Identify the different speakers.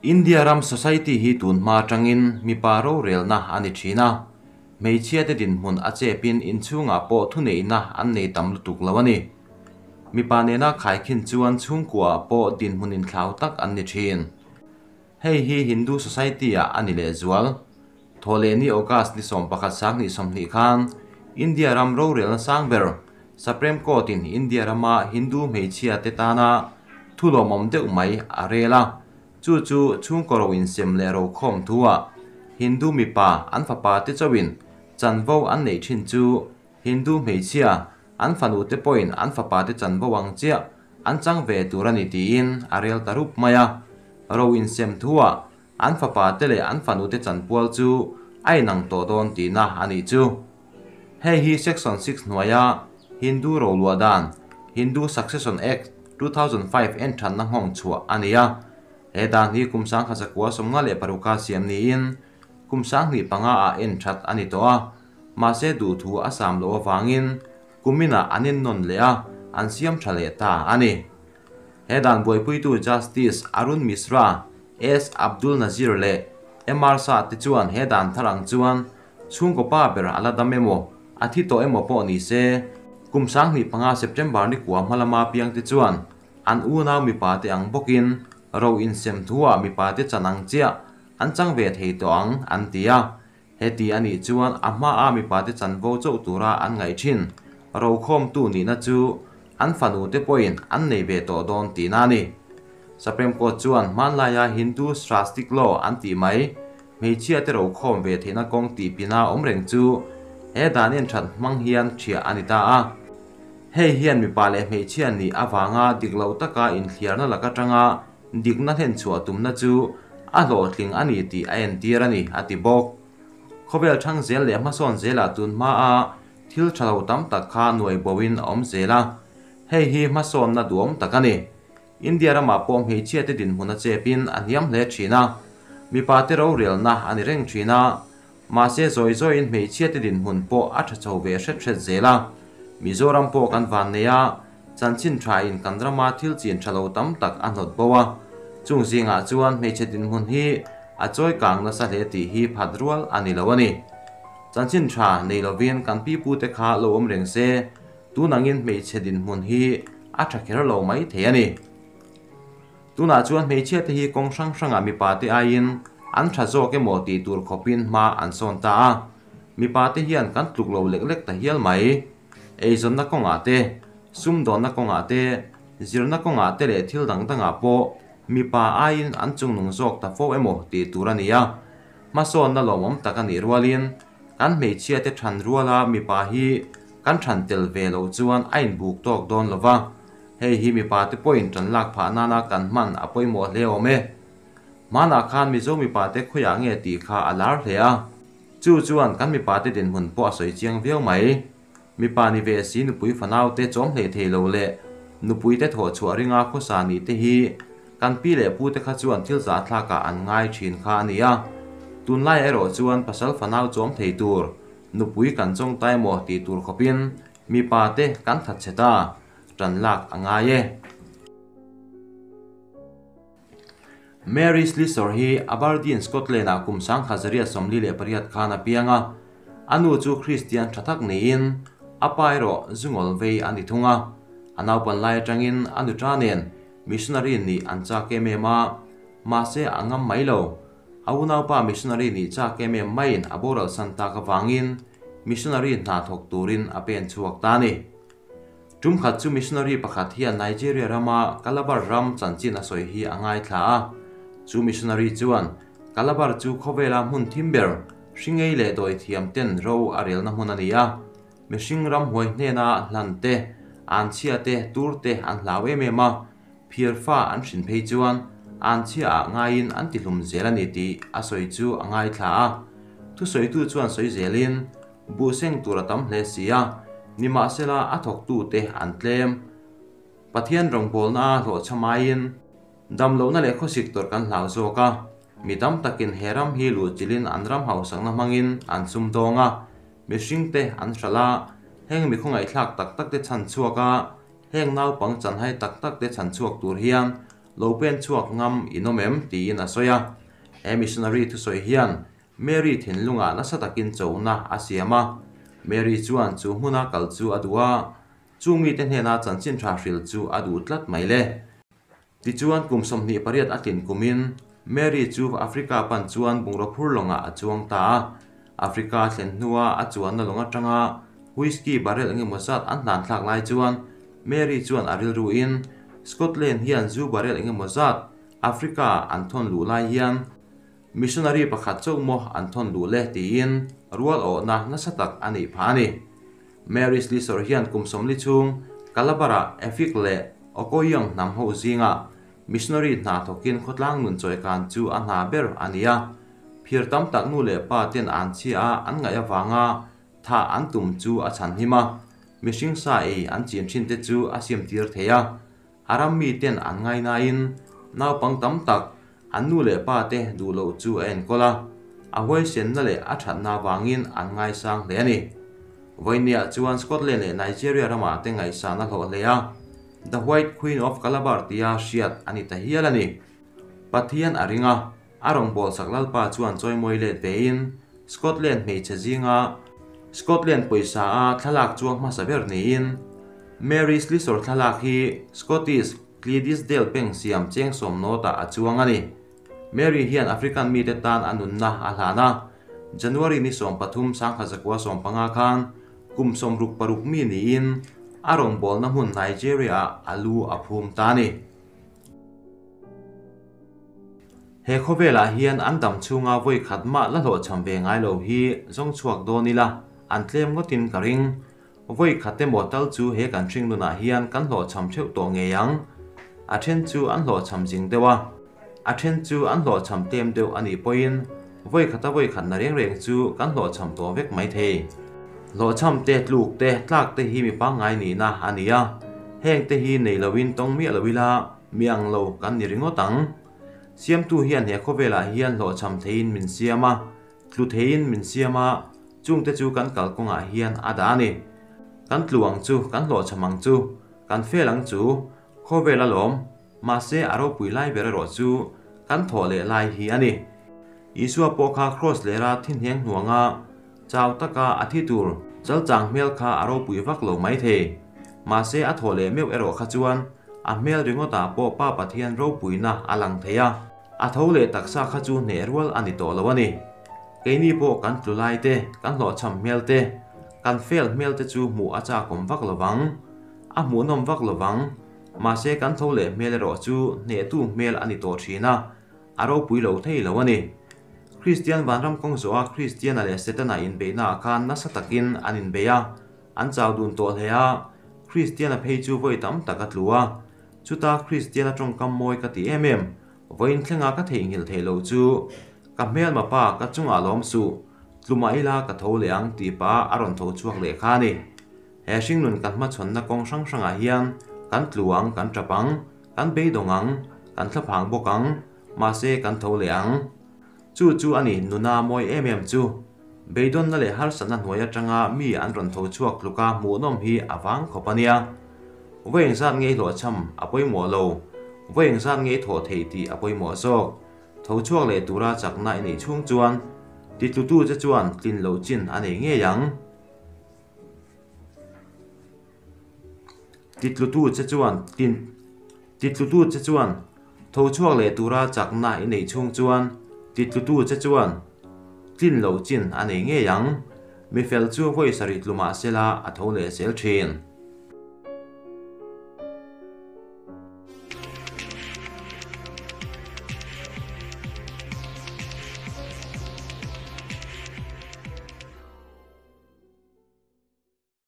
Speaker 1: India ram society hi tun hma atangin mipa rorelna a ni thin a, hmeichhiate dinhmun a chepin inchhungah pawh thuneihna an nei tam lutuk lo a ni. Mipa nena khaikhin chuan chhungkuaah pawh dinhmun inthlau tak an ni thin. Hei hi Hindu society-ah a ni lehzual. Thawhlehni August ni 11 2020 khan India ram rorelna sang ber Supreme Court-in India rama Hindu hmeichhiate tana thu lawmawm deuh mai a rel a, chu chu chhungkaw ro insem leh rokhawm thu-ah Hindu mipa an fapate chauhin chanvo an neih thin chu Hindu hmeichhia an fanute pawhin an fapate chanvo ang chiah an chang ve tur a ni tiin a rel ta rup mai a. Ro insem thu-ah an fapate leh an fanute chanpual chu a inang tawh dawn tihna a nih chu. Hei hi Section 6 hnuaia Hindu roluah dan, Hindu Succession Act, 2005 en thatna nghawng chhuah a ni a. He dan hi kum 1996 a siam niin kum 2005 ah en that a ni tawh a, mahse duhthu a sam loh avangin kuminah an innawn leh a, an siam tha leh ta a ni. He dan buaipuitu Justice Arun Mishra, S. Abdul Nazeer leh M. R. Shah te chuan he dan thar ang chuan chhungkaw pa ber a la dam emaw, a thi tawh emaw pawh ni se, kum 2005 September ni kua hma lama piang te chuan an unau mipa te ang bawkin ro insem thu-ah mipa te chan ang chiah an chang ve thei tawh ang an ti a. Heti a nih chuan a hmaa mipate chanvo chauh tura an ngaih thin rokhawmtu nihna chu an fanute pawhin an nei ve tawh dawn tihna a ni. Supreme Court chuan hmanlaia Hindu Shastic Law an tih mai, hmeichhiate rokhawm ve theihna kawng tih pina awm reng chu he dan enthat hmang hian thiah a ni ta a. Hei hian mipa leh hmeichhia nih avanga dik lo taka inthliarna lak atanga dikna hlen chhuah tumna chu a hlawhtling a ni tih a entir a ni, a ti bawk. Khawvel thang zel leh hmasawn zelah tun hmaa thil tha lo tam tak kha nuai boin a awm zel a, hei hi hmasawnna duhawm tak a ni. India ramah pawh hmeichhiate dinhmun a chepin a hniam hle thin a, mipate rorelna a ni reng thin a, mahse zawi zawiin hmeichhiate dinhmun pawh a tha chho ve hret hret zel a. Mizoram pawh kan van nei a, chanchin thain kan rama thil chin tha lo tam tak a hnawt bo a, chung zingah chuan hmeichhe dinhmun hi a chawi kang nasa hle tih hi phat rual a ni lo a ni. Chanchin tha nei lovin kan pipute kha lo awm reng se, tunangin hmeichhe dinhmun hi a tha kher lo mai thei a ni. Tunah chuan hmeichhiate hi kawng hrang hrangah mipate aiin an tha zawk emaw tih tur khawpin hma an sawn ta a, mipate hian kan tluk lo lek lek ta hial mai. Eizawnna kawngah te, sumdawnna kawngah te, zirna kawngah te leh thil dang dangah pawh mipa aiin an chungnung zawk ta fo emaw tih tur a ni a. Hmasawnna lawmawm tak a nih rualin kan hmeichhiate than ruala mipa hi kan than tel ve loh chuan a inbuk tawk dawn lo va. Hei hi mipate pawhin tan lak phah nana kan hman a pawimawh hle awm e. Hmanah khan Mizo mipate khawiah nge tih kha a lar hle a. Chu chuan kan mipate dinhmun pawh a sawi chiang viau mai. Mipa ni ve si nupui fanaute chawm hlei thei lo leh nupuite thawh chhuah ringa khawsa nih te hi kan pi leh pute kha chuan thil zahthlakah an ngai thin kha a ni a. Tunlai erawh chuan pasal fanau chawm thei tur nupui kan chawng ta emaw tih tur khawpin mipate kan that chhe ta, tan lak a ngai e. Mary Slessor hi Aberdeen, Scotland-ah kum 1948 khan a piang a. A nu chu Kristian tha tak niin a pa erawh zungawl vei a ni thung a. A naupan lai atangin a nuta nen missionary nih an chak em em a, mahse a ngam mai lo. A unaupa missionary nih chak em em maiin a boral san tak avangin missionary hna thawk turin a pen chhuak ta a ni. Tum khat chu missionary pakhat hian Nigeria rama Calabar ram chanchin a sawi hi a ngaithla a. Chu missionary chuan Calabar chu khawvela hmun thim ber, hringei leh dawi thiam ten ro a relna hmun a ni a. Mihring ram huai hnena hlan te, anchhia te, tur te an hlau em em a, phiar fa an hrin phei chuan anchhia ah ngaiin an tihlum zel a ni tih a sawi chu a ngaithla a. Thusawitu chuan sawi zelin Buh seng tur a tam hle si a, nimahsela a thawktute an tlem. Pathian rawngbawlna a hlawhchham aiin damlohna leh khawsik tawrh kan hlau zawk a, mi tam takin he ram hi luhchilhin an ram hausakna hmangin an sumdawng a, mihringte an hralh a, heng mi khawngaihthlak tak takte chhan chhuak a, heng naupang chanhai tak takte chhan chhuak tur hian lo pen chhuak ngam in awm em? tiin a sawi a. He missionary thusawi hian Mary thinlungah nasa takin chona a siam a. Mary chuan chu hmuna kal chu a duh a, chung mite hnena chanchin tha hril chu a duh tlat mai le. Tichuan kum 28 a tlin kumin Mary chu Africa pan chuan bungraw phur lawngah a chuang ta a. Africa thlen hnua a chuanna lawng atanga whisky barrel engemaw zat an hlan thlak lai chuan Mary chuan a rilruin Scotland hian zu barrel engemaw zat Africa an thawn luh lai hian missionary pakhat chauh maw an thawn luh le tiin rual awhna nasa tak a neih phah a ni. Mary Slessor hian kum 40 chhung Calabar-ah Efik leh Okoyong hnam ho zinga missionary hna thawkin khawtlang nun chawi kan chu a hna ber a ni a. Phir tam tak nu leh pa ten an chhia a an ngaih avanga tha an tum chu a chhan him a. Mihring sa ei an chin thin te chu a siam tir thei a. A ram mi ten an ngai nain naupang tam tak an nu leh pa te duh loh chu a enkawl a. A huaisen na leh a that na wangin an ngai sang hle a ni. Voinia chuan Scotland leh Nigeria rama te ngaihsan a hlawh hle a. The White Queen of Calabar tia hriat ani ta hial a ni. Pathian a ringa a rawng bawl sak lalpa chuan chawimawi let vein Scotland hmeichhe zinga Scotland pawisa a thlalak chuang hmasa ber niin Mary Slessor thlalak hi Scottish Clydesdale Bank siam cheng sawm nota a chuang a ni. Mary hian African mi te tan a nunna a hlan a. January ni 13 1915 khan kum 66 mi niin a rawng bawl na hmun Nigeria a lu a phum ta ni. He khawvelah hian an dam chhunga voi khat ma la hlo cham ve ngai lo hi zong chuak dawn ila an tlem ngotin ka ring. Voi khate maw tal chu he kan hring nunah hian kan hlo cham theuh tawh ngei ang. A then chu an hlo cham jing deuh a. A then chu an hlo cham tlem deuh ani pawhin voi khata voi khat na reng reng chu kan hlo cham tawh vek mai thei. Hlo cham te tluk te tlak te hi mi pangngai ni na ania. Heng te hi nei loin tawng mi aloila miang lo kan ni ringot ang. Siam tu hian he khawvelah hian hlo cham theiin min siam a, tlu theiin min siam a, chung te chu kan kalkawngah hian a dah a ni. Kan tluang chu kan hlo chamang chu kan felang chu khawvel alawm mahse a ropui lai ber erawh chu kan thaw leh lai hi a ni. Isua pawh kha cross lera thin heng hnuanga chau taka a thi tur chalchang hmel kha a ropui vak lo mai thei. Mahse a thaw leh meuh erawh kha chuan a hmel ringawtah pawh pa Pathian ropuina a lang thei a. A tho leh taksa kha chu hneh rual a ni tawh lo a ni. Keini pawh kan tlu lai te, kan hlawh cham hmel te, kan fel hmel te chu hmuh a chakawm vak lovang. A hmuhnawm vak lovang. Mahse kan tho leh hmel erawh chu hnehtu hmel a ni tawh thin a. A ropui lo thei lo a ni. Christian vanram kawng zawh a Christiana leh Setana inbeihna ah khan nasa takin an inbei a. An chau dun tawh hle a. Christiana phei chu voi tam tak a tlu a. Chuta Christiana tawngkam mawi ka ti em em. Voin thlenga ka theihnghilh thei lo chu ka hmel ma pa ka chungah lawm su tluma ila ka tho leh ang ti pa a rawn tho chhuak leh kha ni. He hring nun kan hma chhawn na kawng hrang hrangah hian kan tluang kan tapang kan beidawng ang kan thlaphang bawk ang mahse kan tho leh ang. Chu chu ani nuna mawi em em chu beidawng na leh harsatna hnuai atanga mi an rawn tho chhuak tluka hmuhnawm hi awang khawp ania. Voeng zat ngei hlawh cham a pawimawh lo. Voeng zat ngei thaw thei tih a pawimawh zawk. Tho chhuak leh tura chakna i nei chhung chuan ti tlutu che chuan tlin lo chin a nei ngei ang. Ti tlutu che chuan tlin ti tlutu che chuan tho chhuak leh tura chakna i nei chhung chuan ti tlutu che chuan tlin lo chin a nei ngei ang. Mi fel chu voi sarih tlumah sela a tho leh zel thin.